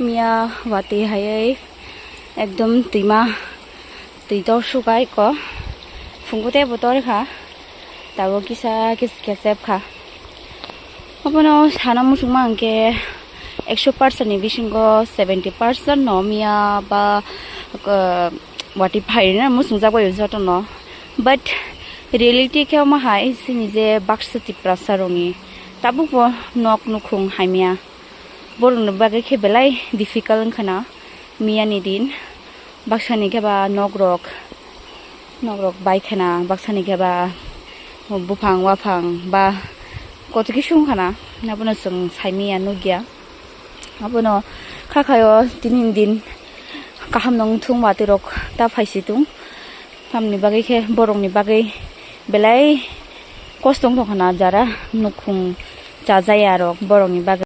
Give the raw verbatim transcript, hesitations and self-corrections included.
Miya watwi hai ekdom twima twi tor sukai ko phungo tei bo tor kha tabo kisa kis kesep kha. Abono sana muchungma hwnkhe ekso percent ni bisingo seventy percent no miya ba watwi phairina muchungjak bai jotono, but reality khe omo hai chini je baksa Tiprasa rokni tabukbo nok nukhung hamya. Borokni bagwi khe belai difficult wngkha na miyani din. Baksani khe ba nokrok, nokrok bai khe na, baksani khe ba buphang waphang ba koto khe sung kha na, abono chwng saimanya nukya. Abono kha khayo tini din kaham nung thung watwi rok ta phaisi tung. Tamni bagwi khe borokni bagwi belai kosto wng tongkha na jara nukhung chajaya rok borokni bagwi.